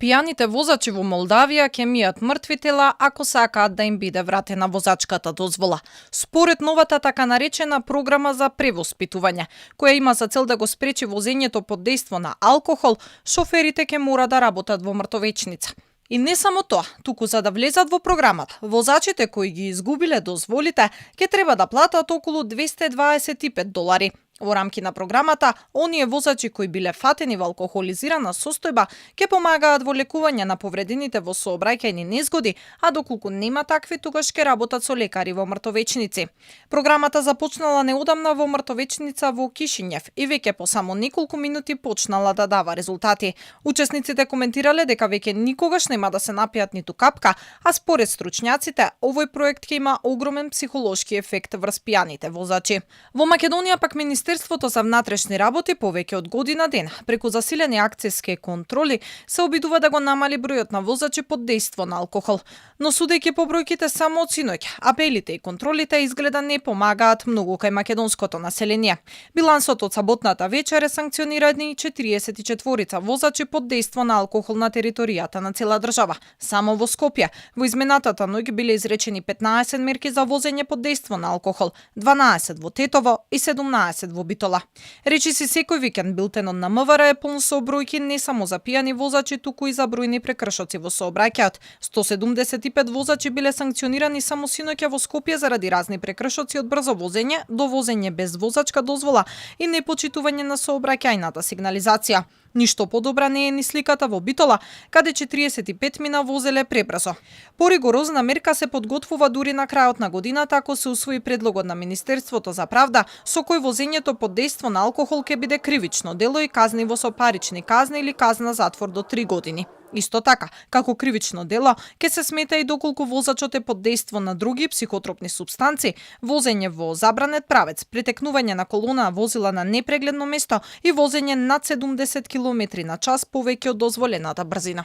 Пијаните возачи во Молдавија ќе мијат мртви тела ако сакаат да им биде вратена возачката дозвола. Според новата така наречена програма за превоспитување, која има за цел да го спречи возењето под дејство на алкохол, шоферите ќе мора да работат во мртовечница. И не само тоа, туку за да влезат во програмата, возачите кои ги изгубиле дозволите ќе треба да платат околу $225. Во рамки на програмата, оние возачи кои биле фатени во алкохолизирана состојба ќе помагаат во лекување на повредените во сообраќајни незгоди, а доколку нема такви, тогаш ќе работат со лекари во мртовечници. Програмата започнала неодамна во мртовечница во Кишињев и веќе по само неколку минути почнала да дава резултати. Учесниците коментирале дека веќе никогаш нема да се напијат ниту капка, а според стручњаците, овој проект ќе има огромен психолошки ефект врз пијаните возачи. Во Македонија пак Министерството за внатрешни работи повеќе од година ден, преку засилени акцијски контроли, се обидува да го намали бројот на возачи под дејство на алкохол. Но судејќи по бројките само од синоќ, апелите и контролите изгледа не помагаат многу кај македонското население. Билансот од саботната вечер е санкционирани 44 возачи под дејство на алкохол на територијата на цела држава. Само во Скопје, во изминатата ноќ биле изречени 15 мерки за возење под дејство на алкохол, 12 во Тетово и 17 во Битола. Речиси секој викенд билтенот на МВР е полн со бројки не само за пијани возачи, туку и за бројни прекршоци во сообраќајот. 175 возачи биле санкционирани само синоќа во Скопје заради разни прекршоци од брзо возење до возење без возачка дозвола и непочитување на сообраќајната сигнализација. Ништо подобра не е ни сликата во Битола, каде 45 мина возеле пребрзо. Поригорозна мерка се подготвува дури на крајот на годината ако се усвои предлогот на Министерството за правда, со кој возењето под дејство на алкохол ќе биде кривично дело и казниво со парични казни или казна затвор до 3 години. Исто така, како кривично дело, ќе се смета и доколку возачот е под дејство на други психотропни супстанци, возење во забранет правец, претекнување на колона возила на непрегледно место и возење над 70 км на час повеќе од дозволената брзина.